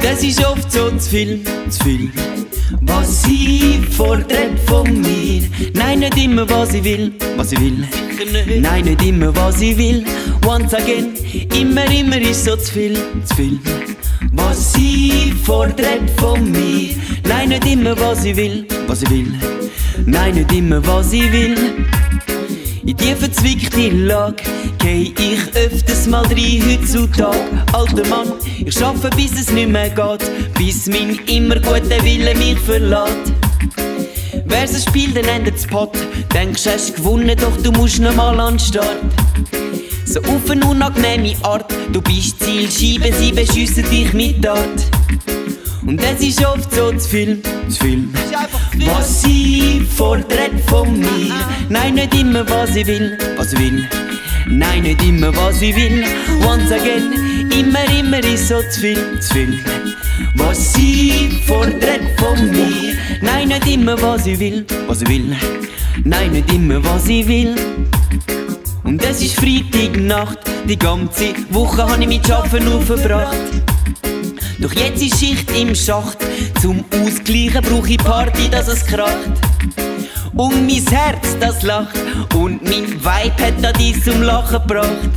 Das ist oft so zu viel, was sie fordert von mir. Nein, nicht immer, was ich will, Nein, nicht immer, was ich will. Once again, immer ist so zu viel, was sie fordert von mir. Nein, nicht immer, was ich will, Nein, nicht immer, was ich will. In die verzwickte Lage geh ich öfters mal rein heutzutage. Alter Mann, ich schaffe, bis es nicht mehr geht, bis mein immer guter Wille mich verlässt. Wär's ein Spiel, dann endet's Pott. Denkst, hast gewonnen, doch du musst noch mal an den Start. So auf eine unangenehme Art, du bist Zielscheibe, sie beschiessen dich mit Art. Und es ist oft so zu viel, was sie fordert von mir. Nein, nicht immer, was ich will, Nein, nicht immer, was ich will. Once again, immer ist so zu viel, was sie fordert von mir. Nein, nicht immer, was ich will, Nein, nicht immer, was ich will. Und es ist Freitagnacht, die ganze Woche habe ich mit Arbeiten aufgebracht. Doch jetzt ist Schicht im Schacht, zum Ausgleichen brauche ich Party, dass es kracht. Und mein Herz, das lacht, und mein Vibe hat da dies zum Lachen gebracht.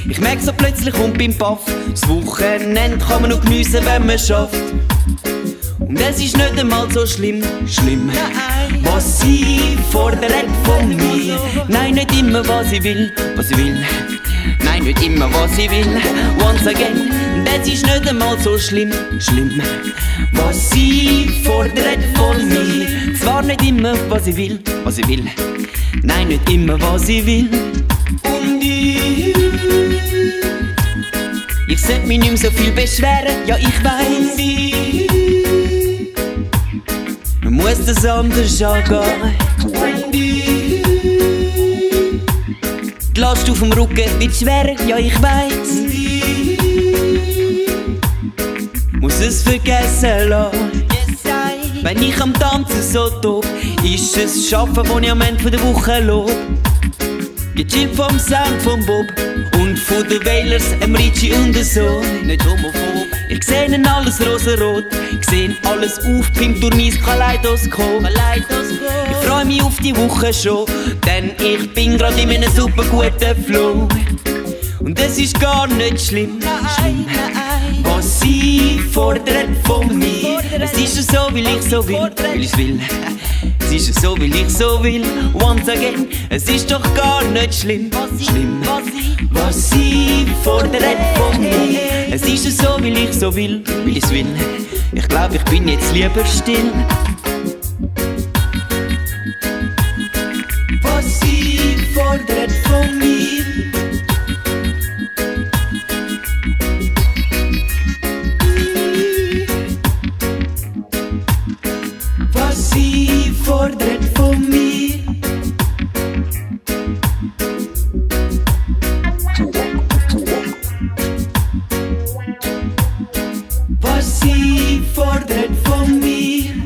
Ich merk so plötzlich und bin baff, das Wochenende kann man noch geniessen, wenn man schafft. Und es ist nicht einmal so schlimm, was sie fordert von mir. Nein, nicht immer, was ich will, Nein, nicht immer, was ich will. Once again, das ist nicht einmal so schlimm, was sie fordert von mir. Zwar nicht immer, was ich will, Nein, nicht immer, was ich will. Und ich sollte mich nicht mehr so viel beschweren, ja ich weiss. Man muss das anders angehen. Die Last auf dem Rücken wird schwerer, ja ich weiss. Muss es vergessen lassen. Wenn ich am Tanzen so tob, ist es Schaffen, das ich am Ende der Woche lob. Gechillt vom Sound vom Bob und von den Wailers, Richie und so. Nicht homophob. Ich seh ihnen alles rosarot, ich seh alles aufpimpt durch mein Kaleidoskop. Ich freu mich auf die Woche schon, denn ich bin grad in einem super guten Flow. Und es ist gar nicht schlimm, was sie fordert von mir. Es ist ja so, weil ich so will, Es ist ja so, weil ich so will. Once again, es ist doch gar nicht schlimm, was sie fordert von mir. Es ist ja so, weil ich so will, Ich glaub, ich bin jetzt lieber still. Was sie fordert von mir. Was sie fordert von mir. Was sie fordert von mir.